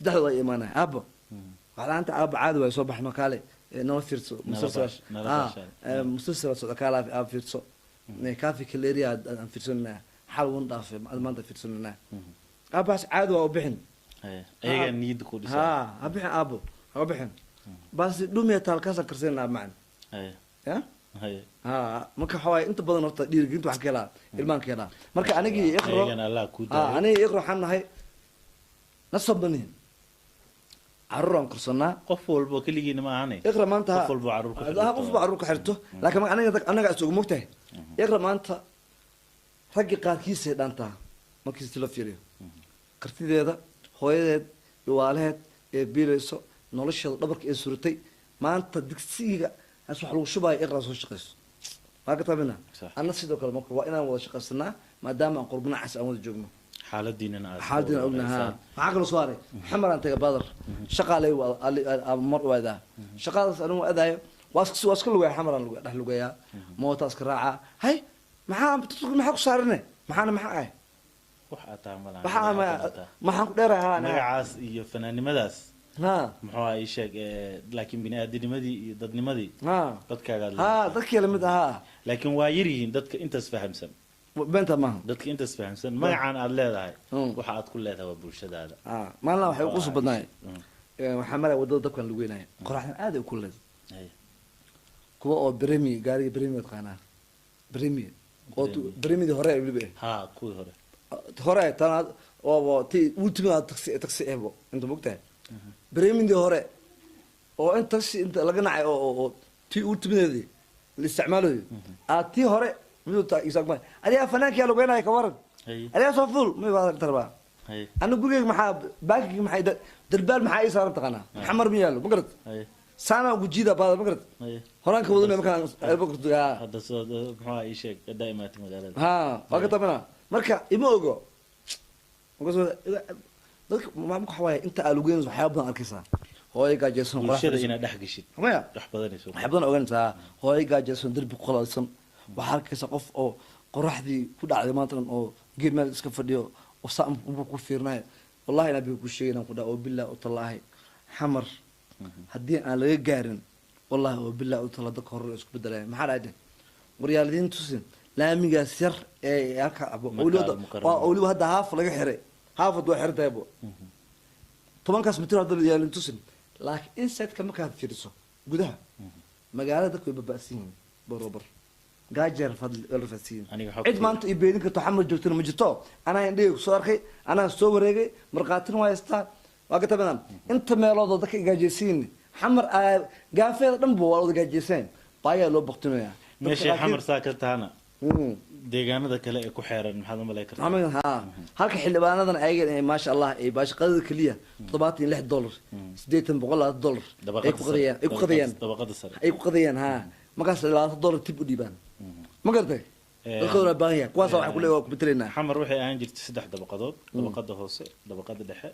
Saddexdooda ay imaanaya, aabo waxlaanta, aabo caadi waay, soo baxno, kaale nala fiirso musalsal. Nala baashaal. Musalsal socda, kaale aab fiirso. Kaafi kaleeriya aan fiirsananaa, xal wan dhaafay maanta fiirsananaa. Aabahaas caadi waa u bixin. Ayagaa niyadda ku dhisa. Ha bixin aabo, ha bixin, baasi dhumiya taalkaasaan karsananaa macan. Ya. Ha, marka waxaa waaye inta badan horta dhiirigelinta waxaan ka helaa ilmaan ka helaa. Marka anigii Iqro Ayagana Allah kuu daayo. Anigii Iqro waxaan nahay nasab manihin, carruur aan korsanaa. Qof walbo keligiina ma ahane. Iqra maanta Qof walbo carruur ku xirto. Qof walbo carruur ku xirto, laakiin marka anaga anaga is og mogtahay. Iqra maanta raggii qaarkiisay dhaantaa markii si la fiiriyo kartideeda, hooyadeed iyo waalaheed ee biilayso, nolosheeda dhabarka ee suratay. Maanta digsiga as wax lagu shubayo Iqra soo shaqayso, waa ka tabina. Anna sidoo kale, marka waa inaan wada shaqaysanaa maadaama aan qurbinacas aan wada joogno. Xaaladiinana aad Xaaladina ogna. Ha, maxaa kaloo soo haray? Xamar aan taga badar shaqaalay mar u aadaa shaqadaas anigu aadaayo, waa iska lugeeya, xamar aan dhex lugeeyaa, moota iska raacaa. Hay, maxaa maxaa ku saarane? Maxaana maxaa ahay? Wax aad tahay malaha. Maxaa maxaan ku dheerahay? Ha, magacaas iyo fanaannimadaas muxuu ahaa ii sheeg, laakiin bini aadinimadii iyo dadnimadii dadkaagaad ha, dadkii lamid ahaa. Laakiin waa yar yihiin dadka intaas fahamsan. Beenta maaha. Dadka intaas fahamsan magacaan aad leedahay, waxa aad ku leedahay waa bulshadaada. Ha, maalina waxay ugu soo badnaay, waxaa maraya waddada dabkan lugeynaya, qoraxdan aad ay u kululeed. Kuwa oo bremi, gaariga bremi taqaanaa, bremi oo bremidii hore weliba. Ha, kuwii hore. Hore tan oo ti ultimate taxi, taxi ehbo inta mogtahay, bremidii hore oo in taxi inta laga nacay oo ti ultimateedii la isticmaalayo aa tii hore miduu taa isaag ma adigaa fanaankiyaa lugeynaya, ka waran? Adigaa soo fuul may baa tarbaa. Aniga gurigeyga maxaa baakiga maxay darbaal maxaa ii saaran taqaanaa? Xamar ma yaalo, ma garat? Saanaa ugu jiida baada, ma garat? Horaan ka wadanaya markaan. Hadda soo muxuu ahaa ii sheeg, haddaa imaatay magaalada. Ha, waa ka tabana. Marka ima ogo. Dadka marka waxa waaye inta aa lugeynayso waxyaaba badan arkaysaa, hooyo gaajaysan, qorax bulshada fadhisan. Inaad dhex geshid Maya. Wax badanayso. Waxay badan ogaanaysaa hooyo gaajaysan, derbi ku qalalsan. Waxaa arkaysaa qof oo qoraxdii ku dhacday maanta dhan oo geed meel iska fadhiyo oo saa unbuu ku fiirinayo. Wallahi inaa bi ku sheegay inaan ku dhaha oo billah u tallaahi, Xamar haddii aan laga gaarin, wallahi oo billah u talla, dadka hore isku bedelaya. Maxaa dhacay? Waryaaladiin tusin laamigaas yar ee halka abo Maka weliba Al-Mukarrama. Waa weliba hadda haaf laga xiray, haafad waa xiran tahay bo 10-kaas mitir hadda yaalin tusin, laakiin inside-ka markaad fiiriso gudaha magaalada dadku way baba'san yihiin, barobar gaajeer rafaadsan yihiin. Aniga waxaa Cid maanta i beedin karto Xamar joogtana ma jirto. Anaa indhahayga kusoo arkay, anaa soo wareegay, markhaatina waa haystaa, waa ka tabanaan inta meelood oo dadka gaajaysiin. Xamar gaafeeda dhan bu waa wada gaajaysan, baayaa loo baqtinayaa. Dadka Meeshay Xamar saa ka tahana, deegaanada kale ee ku xeeran maxaad umalay kartaa? Maxamed, ha, halka xildhibaanadan ayaga maasha Allah ay baashaqadada keliya $76, 80, $120 ay ku qadayaan, ay ku qadayaan. Dabaqada sare. Ay ku qadayaan. Ha, markaas $20 tib u dhiibaan, ma garatay? Dadkooda waa baahan yahay, kuwaasa waxay ku leeyahay waa ku betelaynaa. Xamar waxay ahaan jirtay saddex dabaqadood: dabaqada hoose, dabaqada dhexe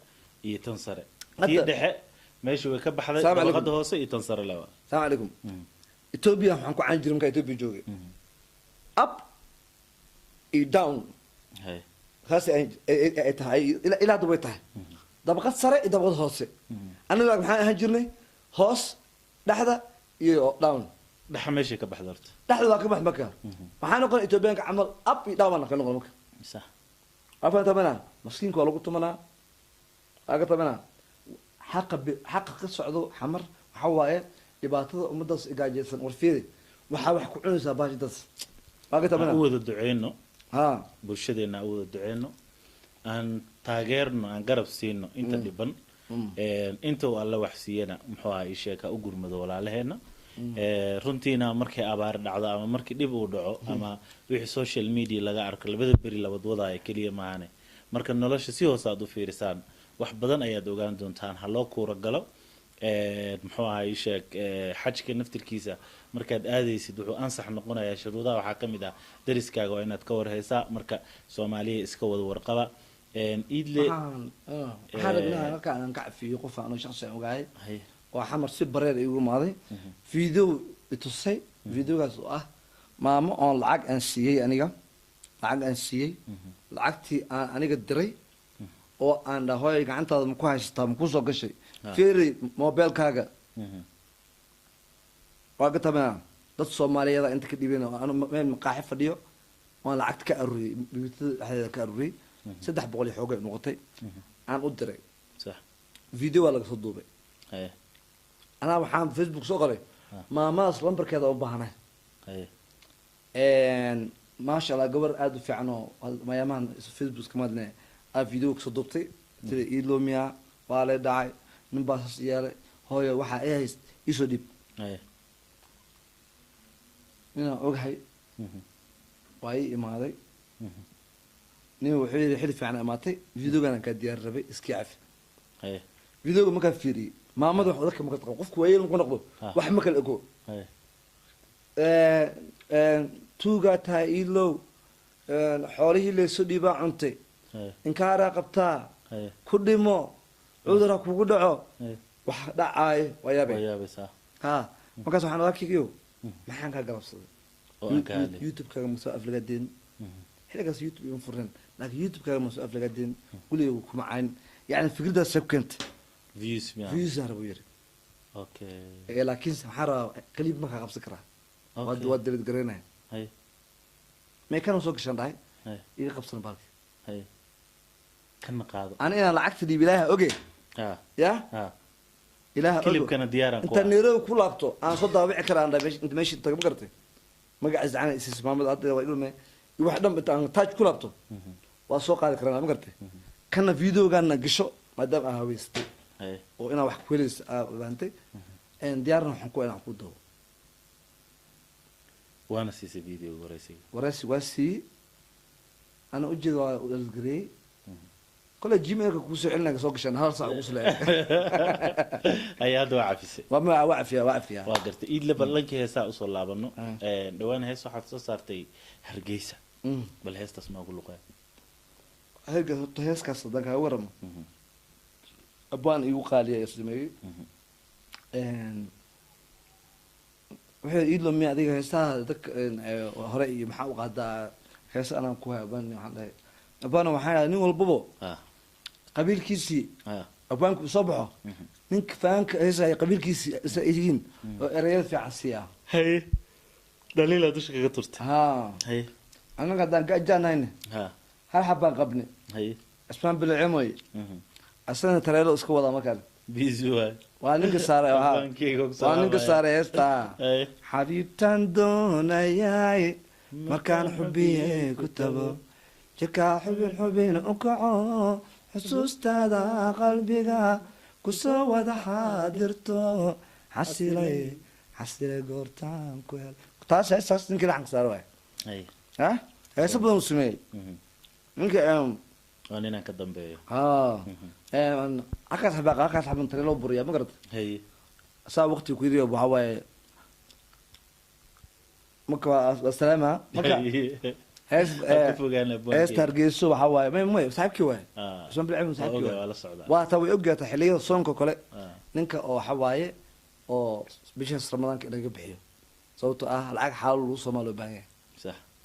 iyo tan sare. Tii dhexe meesha way ka baxday. Salaam calaykum. Dabaqada hoose iyo tan sare laba. Salaamu calaykum. Ethiopia waxaan ku caan jiray markaa Ethiopia joogay up iyo down. Saas ay tahay ilaa hadda way tahay, dabaqad sare iyo dabaqad hoose. Annaga maxaan ahaan jirnay? Hoos, dhexda iyo down. Dhexa meeshay ka baxda horta. Dhexda waa ka bax. Marka waxaa noqon Ethiopianka camal, up iyo down baan ka noqon marka. Waa tabanaa, maskiinka waa lagu tumanaa, waa ka tabanaa. Xaqa xaqa ka socdo Xamar waxa waaye dhibaatada ummadaas gaajaysan. War fiiri, waxaa wax ku cunaysaa baashidaas, waa ka Aan tabanaa. U wada duceyno. Bulshadeena aan u wada duceyno, aan taageerno, aan garab siino inta dhiban. Inta uu Alla wax siiyana muxuu ahaa ii sheeg, ha u gurmado walaalaheena. Runtiina markay abaar dhacdo ama markii dhib uu dhaco ama wixii social media laga arko labada beri labad wadaayo keliya maahane, marka nolosha si hoose aad u fiirisaan wax badan ayaad ogaan doontaan. Ha loo kuura galo. Muxuu ahaa ii sheeg, xajka naftirkiisa markaad aadaysid wuxuu ansax noqonayaa, shuruudaha waxaa ka mid ah dariskaaga waa inaad ka warhaysaa. Marka Soomaaliya iska wada warqaba. Iidle. Waxaan rabnaa halka aan ka cafiyo qof aan shakhsi aan ogahay oo Xamar si bareer igu imaaday, video i tusay, videogaas oo ah maamo oon lacag aan siiyey, aniga lacag aan siiyey, lacagtii aan aniga diray. Oo aan dhahoy, gacantaada ma ku haysataa, ma kusoo gashay? Fiiri mobilkaaga. Waa gatamaya dad Soomaaliyeed inta ka dhibeen oo anu meel maqaaxi fadhiyo, waan lacagta ka aruuriyey, bibitada dhexdeeda ka aruuriyey, 300 iyo xoogay noqotay, aan u diray. Video waa laga soo duubay. Anaa waxaan Facebook soo qoray, maamadaas lambarkeeda u baahnay. Maasha Allah, gabar aada u fiican oo mayaamahan Facebook kama hadlina aa video kasoo duubtay, sida iiloomiya waa lay dhacay, nin baa saas yeelay, hooyo waxaa i hayst iisoo dhiib. Ninaan ogahay waa ii imaaday. Nin wuxuu yidhi, xili fiican imaatay, videogan kaa diyaar rabay, iskii cafi. Videoga markaa fiiriyey, maamada wax dadka maka taqaan, qofku waayeel markuu noqdo wax ma kala ego. Tuugaa tahay iilow, xoolihii laysoo dhiibaa cuntay, inkaaraa qabtaa, ku dhimo, cudura kugu dhaco. Wax dhacaayo waa yaabay. Waa yaabaysaa. Ha, markaas waxaan ogaa kigiyo maxaan kaa galabsaday oo aan ka hadlay. YouTube-kaaga ma soo aflagaadeen xilligaas, YouTube ima fureen, laakiin YouTube-kaaga ma soo aflagaadeen, guriga kuma cayn, yani fikraddaas see ku keentay? Views miya? Views aan rabo yiri. Laakiin waxaan rabaa clip ma kaa qabsan karaa? Waa delete garaynaya. Meekana soo gashaan dhahay. Iga qabsan baalki. Haye, kana qaado. Ani inaan lacagta dhiib ilaaha oge. Ya. Ilaaha ogo. Clipkana diyaaraan ku intaan Nairobi ku laabto aan soo daawici karaa, aan dhahay inta meesha taga, ma garatay, magaciisa cana isiis maamada hadda waa ilme iyo wax dhan, inta aan taaj ku laabto waa soo qaadi karaan, ma garatay, kana videogaana gasho maadaama aa haweystay oo inaa wax ku helaysa aa ogaantay, diyaarna waxaan ku inaan ku dabo. Waana siisay video waraysiga? Waraysi waa siiyey, ana ujeeda waa delete gareeyey, kole Gmailka kuusoo celinaya soo gashaan hal saac ugu suleeya. Haye, hadda waa cafisay? Waa ma waa cafiya, waa cafiya. Waa gartay. Iidle, ballankii heesaa usoo laabano. Dhawaan hees waxaad soo saartay Hargeysa. Bal heestaas noogu luqee. Heerka horta heeskaas haddaan kaaga waramo, abwaan igu qaaliya ee sameeyey. Wuxuu ii lumiya adiga heesaha dadka hore iyo maxaa u qaadaa heesa anaan ku hay abwaan. Waxaan dhahay abwaana, waxaan dhahay nin walbabo qabiilkiisii abwaanku soo baxo, ninka faanka heesaya qabiilkiisii isa yihiin oo ereyada fiican siiya. Haye, dhaliilaa dusha kaga turtay. Ha. Annaga haddaan gajaanahayne hal xabbaan qabne. Cismaan Bilcimoy. Asagana tareelo iska wadaa markaan. Busy waay. Waa ninka saaray ha. Abwaankeyga ku waa ninka salaamaya. Saaray heesta. Xabiibtaan doonayaay markaan xubiye ku tago, jirkaa xubin xubin u kaco, xusuustaada qalbiga kusoo wada xaadirto, xasilay xasilay goortaan ku hel. Taas heestaas ninkii laxanka saaray waay. Ha, heeso badan uu sameeyey ninka. Waa ninaan ka dambeeyo. Ha, halkaas xabaa, halkaas xaban tare loo buriyaa, ma garata? Saa waqtiga ku yiri waxaa waaye marka waa salaama marka hees. Ha ku fogaana abwaankeyga. Heesta Hargeyso waxaa waaye may saaxiibkii waaye. Cusmaan Bilcim waa saaxiibkii ogahay, waaye. Waa la socdaa. Waa taa, way ogyahay xilliyada soonka kale ninka oo waxa waaye oo bishaas Ramadaanka in laga bixiyo, sababtoo ah lacag xaalo lagu soomaa loo baahan yahay.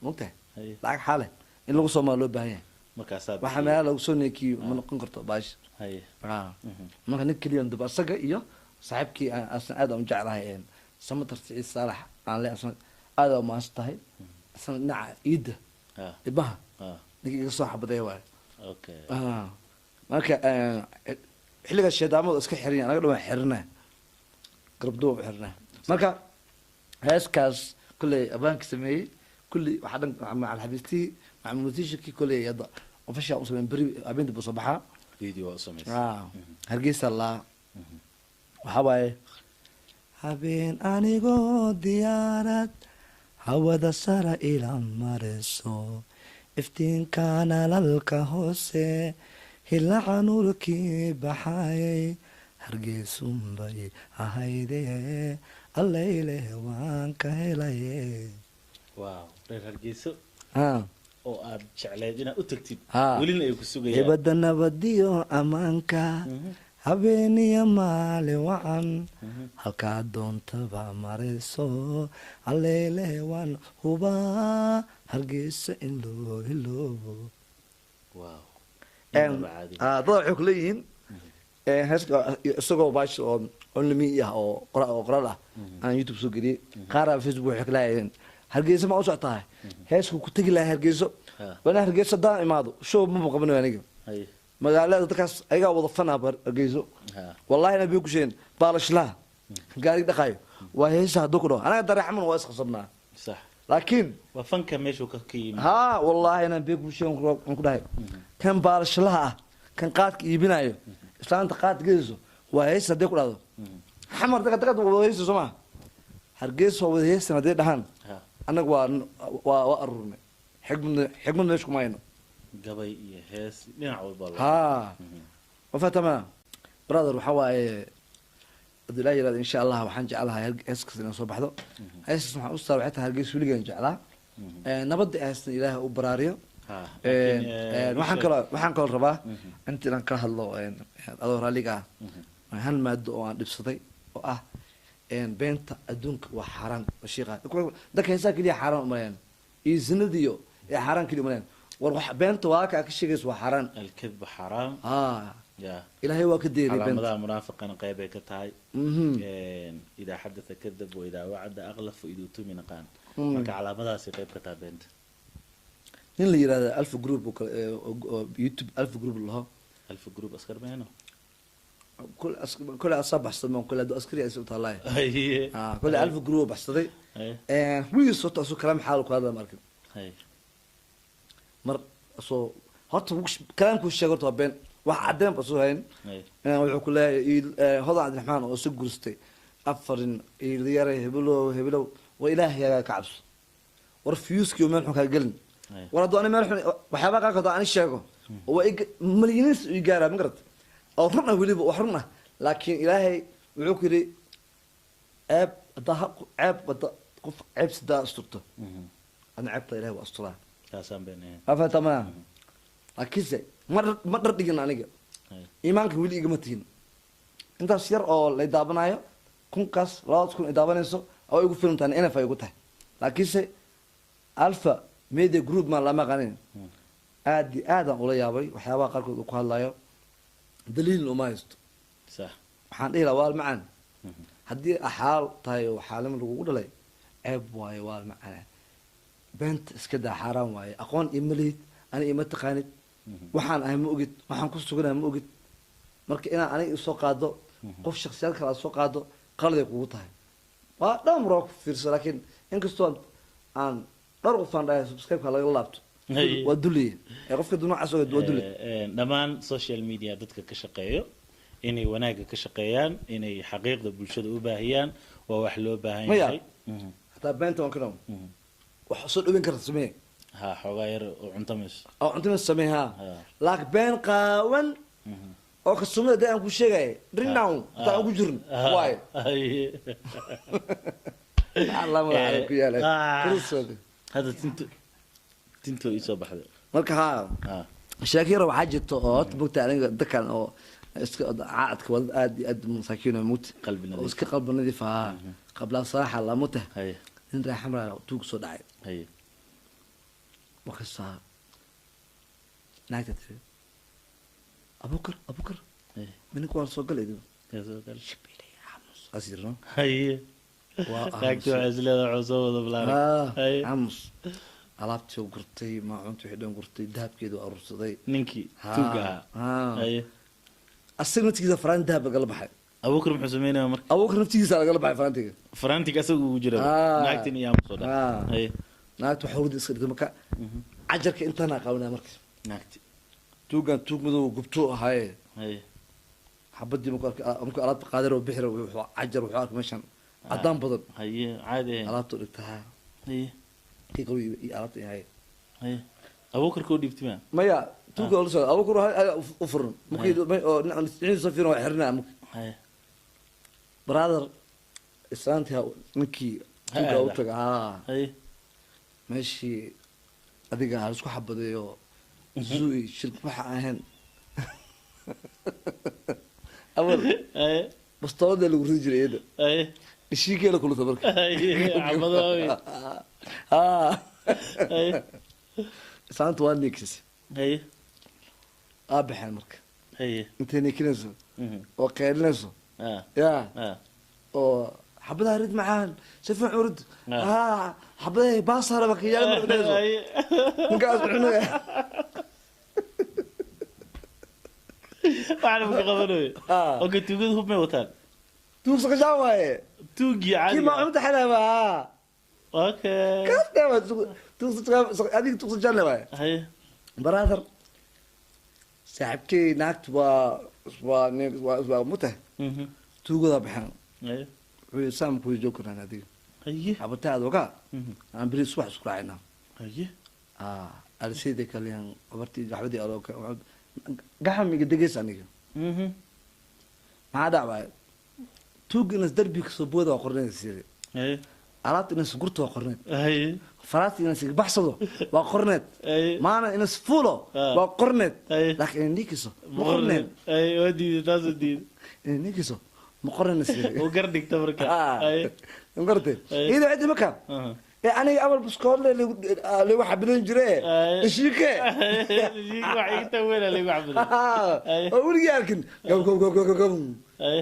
Mogtahay? Lacag xaale in lagu soomaa loo baahan yahay. Markaasaa waxa meelaha lagu soo neekiyo ma noqon karto baash. Marka nin keliya dib asaga iyo saaxiibkii asna aad aan u jeclahay, Samatar Siciid Saalax, aan le asna aad aan umahadsan tahay, asna dhinaca iidda ilmaha ninka iga soo xabadeeya waaye. Marka xilligaas sheedaamadu iska xiran yahay, anaga dhan waan xirnaa, garabduwa u xirnaa. Marka heeskaas kulley abaanka sameeyey, kulli waxaa dhan macal xabiistihii, macal musiciankii, kulley hadda official u sameyn, beri habeentii buu soo baxaa. Video waa u samaysay. Hargeysa laa waxaa waaye, habeen anigoo diyaarad hawada sara ila marayso, iftiinka nalalka hoose hilaca nuurkii baxayay, Hargeysunbay ahayde, allayleh waan ka helaye. Wow, reer Hargeyso oo aad jecleed inaad u tagtid, welina ay ku sugayaan. Hibada nabadiyo ammaanka, habeeniyo maalin wacan, halkaa doontaba marayso, alleyleh waan hubaa Hargeysa in loo hiloobo. Wow. Innaba caadi. Dad waxay ku leeyihiin heeska isagoo baash oo only me ah oo oo qoraal ah aan YouTube soo geliyey. Qaar aa Facebook waxay ka leeyihiin, "Hargeysa ma u socotahay?" Heesku ku tegi lahaa Hargeyso. Wana Hargeysa haddaan imaado, show maba qabanayo aniga. Magaalada dadkaas ayagaa wada fanaa Hargeyso. Wallahi na biyo ku sheegin, baalashlaha gaari dhaqaayo waa heesa. Hadduu ku dhaho anaga dareexman waa isqasabnaa. Laakiin waa fanka meeshuu ka yimid. Haa, wallaahi inaan been kuu sheegin aan ku dhahay, kan baalashlaha ah, kan qaadka iibinayo, islaanta qaad gedayso waa heesa. Hadday ku dhahdo Xamar daga dagad waa wada heesa, soo maa? Hargeysa waa wada heesan hadday dhahaan. Annaga waa aruurnay xigmadna, xigmad meesha kuma hayno. Gabay iyo hees dhinac walba Haa, ma fahtama brother? Waxaa waaye, hadduu Ilaah yirahdo, insha Allah waxaan jeclahay hees kasta inaan soo baxdo. Heeskas waxaan u saar, waxay tahay Hargeysa weligaan jeclaa. Nabadda heestan Ilaahay u baraariyo. Laakiin, Waxaan kaloo rabaa inta inaan kala hadlo, adoo raalliga ah, hal maado oo aan dhibsaday oo ah beenta adduunka waa xaaraan. Shiiqa dadka heesaha keliya xaaraan umalayaan iyo zinadiyo ee xaaraan keliya umalayaan. War wax beenta walaalka aad ka sheegayso waa xaaraan. الكذب حرام. Ya. Ilaahay waa ka deeray beenta. Calaamadaha munaafiqana qeyb ay ka tahay. إذا حدث كذب وإذا وعد أخلف وإذا اؤتمن خان. Marka calaamadahaasay qeyb ka tahay beenta. Nin la yirahdo Alpha Group oo kale, oo YouTube Alpha Group laho. Alpha Group askar meeno. Kule asaa baxsaday ma kule hadduu askari ay u taalaay. Kule Alpha Group oo baxsaday. Wiil horta asoo kalaam xaal ku hadla marka mar asoo horta kalaamkuu sheegay horta waa been, wax cadeen ba soo hayn. Wuxuu ku leeyahay Hodan Cabdiraxmaan oo isu guurstay afarin iilyare hebelow hebelow. Waa Ilaahay ka cabso, war fiyuuskiyo meel xun kaa gelin. War hadduu ani meel xun waxyaabaha qaarkood ani sheego oo waa malyiiniin i gaaraa, ma garat? Oo run ah, weliba wax run ah, laakiin Ilaahay wuxuu ku yidhi ceeb haddaa ceeb hadda qof ceeb sidaa asturto, adna ceebta Ilahay waa asturaa. Taasaan been ahayn. Ma fahantaa? Maa laakiinse ma dhar dhigin aniga. Iimaanka weli igama tihin. Intaas yar oo lay daabanayo, kunkaas 2000 ay daabanayso oo igu filan tahay, nf ay igu tahay. Laakiinse Alpha Media Group maan lama aqaanin. Aad iyo aadaan ula yaabay waxyaabaha qaarkood uu ku hadlayo, daliilna uma haysto. Waxaan dhihi lahaa, waal macaan, haddii axaal tahay oo xaalimo lagugu dhalay, ceeb waaye. Waal macaan, beenta iska daa, xaaraan waaye. Aqoon ima lihid, ani ima taqaanid, waxaan ahay ma ogid, waxaan ku suganahay ma ogid. Marka inaan aniga isoo qaado, qof shaksiyaad kale aad soo qaado, qaladay kugu tahay. Waa dhowr mar waa ku fiirsa, laakiin inkastoo aan dhowr qof aan dhahay subscribe-ka laga laabto. Waa duliye ee qofka noocaas ogeed waa duli. Dhammaan social media dadka ka shaqeeyo inay wanaagga ka shaqeeyaan, inay xaqiiqda bulshada u baahiyaan, waa wax loo baahan Maya. yahay. Hataa beenta waan ka dhaw wax soo dhawin karta samee. Ha, xoogaa yar oo cunto mayso. Oo cuntada samee ha. Laakiin been qaawan oo kasumada dee aan ku sheegaya rinaw hataa aan ku jirin waayo. Allah magaca ku yaalay. Kulusood. Hadda tinto ii soo baxday. Marka haa, sheeko yar waxaa jirta oo horta mogta aniga dadkan oo iska caadka wada aad iyo aad masaakiin oo mugta Qalbi nadiif. Oo iska qalbi nadiif ah qablaa saraaxa la muta. Nin reer Xamra tuug soo dhacay. Markaasaa naagta tiri, "Abukar, Abukar." Mininku waa soo galay. Yaa soo galay. Aamus asirno. Waa Naagti waxay is leedahay wuxuu soo wada bilaabay. Aamus, alaabtii u gurtay, maacuuntii wixii dhan gurtay, dahabkeedu aruursaday. Ninkii tuugga ahaa. Asaga naftigiisa faraan dahab lagala baxay. Abuukar muxuu sameynaya marka? Abuukar naftigiisa lagala baxay faraantiga. Farantiga asaga ugu jira. Naagtin iyo aamus oo dhan. Naagta waxa hurda iska dhigtay marka cajarka intaana qabanaa marka. Naagti. Tuugan tuug madow gubtuu ahaaye. Xabadii markuu arkay, markuu alaabta qaaday oo bixira, wuxuu cajar wuxuu arkay meeshan cadaan badan. Haye, caadi ahayn. Alaabta dhigta ha. Kii kaloo iyo alaabta yahay. Haye, Abuukar kuu dhiibtay ma? Maya, tuugka la socda Abuukar u furan markii oo dhinaciisa soo fiirin waa xirnaa marka. Brother, islaantii ninkii tuugga u taga ha. Meeshii adiga ha isku xabadeeyo zui shirk waxa ahayn awal. Bastoolada lagu ridi jiray iyada. Dhishiikeela kulata marka. Haye, xabado waaweyn. Islaanta waa niikisay. Aa baxeen marka. Haye. Intay nikinayso oo qaylinayso, ya, oo xabadaha rid macaan si fiican u rid, ha xabadaha baasaraba kiyaal markadhayso, ninkaas cunaya. Waxaana maka qabanayo. Ah. Okay, tuugada hub may wataan? Tuugsa kashaan waaye. Tuugii kii caadiga. Maacunta xelaba. Okay. Kaas dhewa tuugsa, adiga tuugsa jaalle waaye. Haye. Brother, saaxiibkey naagtu waa mutah. Tuugada baxeen. Haye. Wuxuu yidhi saam kuwa joog karaan adiga. Haye. Xabataada ogaa, aan beri subax isku raacinaa. Haye. Alisayda kaliyan abartii waxbadii aloo gaxam iga degeys aniga. Maxaa dhacwaay? Tuug inas darbi kasoo booda waa qorneed siri. Haye. Alaabta inas gurta waa qorneed. Haye. Faraasta inas igbaxsado waa qorneed. Haye. Maana inas fuulo Ah. waa qorneed. Haye. Laakiin inay ninkiiso ma qorneed. Haye, waa diiday, taasoo diiday. Inay ninkiiso ma qorneed siri. Oo gar dhigta marka. Haye. Gartay. Haye. Iyada ciddi marka ee aniga awal buskoodle lagu xabidan jire. Haye. Ishiike. Wax igta weyn lagu cabiday. Haye. Oo weligii arkin gow gow gow gow gow. Haye.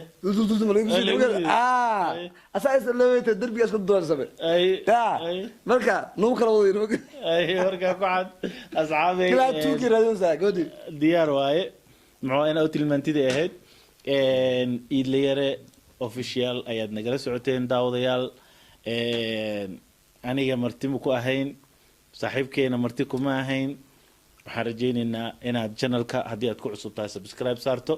Asaa is leewayta derbiga isku duwansame. Haye. Ya. Haye. Marka nagu kala wadayn. Haye, marka ku cad asxaabey. Kilaa tuuki raadinaysaa gabadhi. Diyaar waaye, muxuu inaa u tilmaantida ahayd Iidlayare Official ayaad nagala socoteen, daawadayaal. Aniga marti ma ku ahayn, saaxiibkeena marti kuma ahayn. Waxaan rajaynaynaa inaad channelka haddii aad ku cusub tahay subscribe saarto,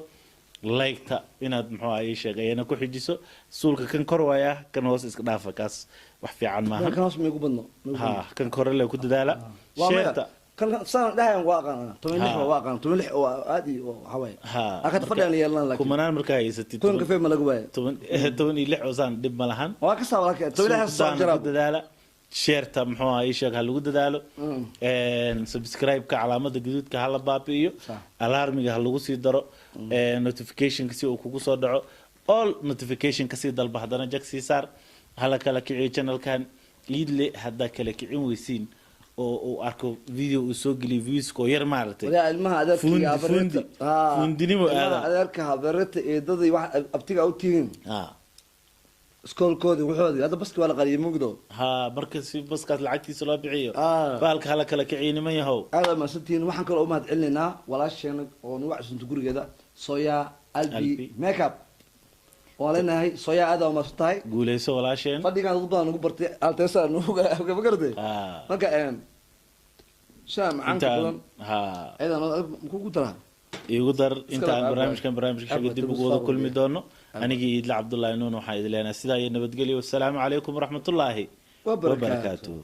like-ta inaad muxuu ahay sheegayana ku xijiso. Suulka kan kor waaya, kan hoos iska dhaafa, kaas wax fiican maaha. Kan hoos ma igu badno. Ha, kan kore le ku dadaala. Waa maya. Sheerta. Kan saan dhahayan waa aqaan 16, waa aqaan 16 oo aad iyo waxaa waaye. Ha. Akata fadhiyan yeelan laakiin kumanaan markaa haysatid. Toban kafee ma laga waayo. 16 oo saan dhib ma lahan. Waa ka saa walaalkay 16 soo Suuqdaan jaraa. ku dadaala, sheerta muxuu ahaa ii sheeg ha lagu dadaalo. Subscribe-ka calaamada gaduudka ha la baabi'iyo. Sax. Alarmiga ha lagu sii daro, notification-ka si uu kugu soo dhaco, all notification kasii dalba, haddana jag sii saar. Hala kala kiciyo channelkan Iidle. Haddaa kala kicin weysiin oo uu arko video uu soo geliyo viewska oo yar maaragtay. Walaa ilmaha adeerka Fundi, iyo habaryarta. fundi. Haa. Fundinimo Ilmaha aada. adeerka, habaryarta, eedadii, wax abtiga u tihiin, iskoolkoodii waxoodii hadda baski waa la qariyay mugdo. Ha, marka si baskaas lacagtiisa loo bixiyo, Ah. baalka hala kala kiciyo niman yahow. Aad aad mahadsantihiin. Waxaan kaloo u mahad celinaynaa walaasheena oo nagu casuunta gurigeeda, Soya Albi Albi. Makeup. Waa leenahay Soya, aad aa umahadsan tahay. Guuleyso walaasheen. Fadhigaan dad badan nagu bartay alteesa nagu ma garatay. Marka shaa macaanka intaan badan ha ciidan kugu daraa. Iigu dar. Iska Intaan laab, barnaamijkan barnaamijka xiga Abba, dib dib ugu u wada soo kulmi wadiya. doono, anigii Iidle Cabdullaahi Nuun waxaan idin leenahay sidaa iyo nabadgelyo. Wassalaamu calaykum waraxmatullaahi Wabarakaatuh. wabarakaatuh.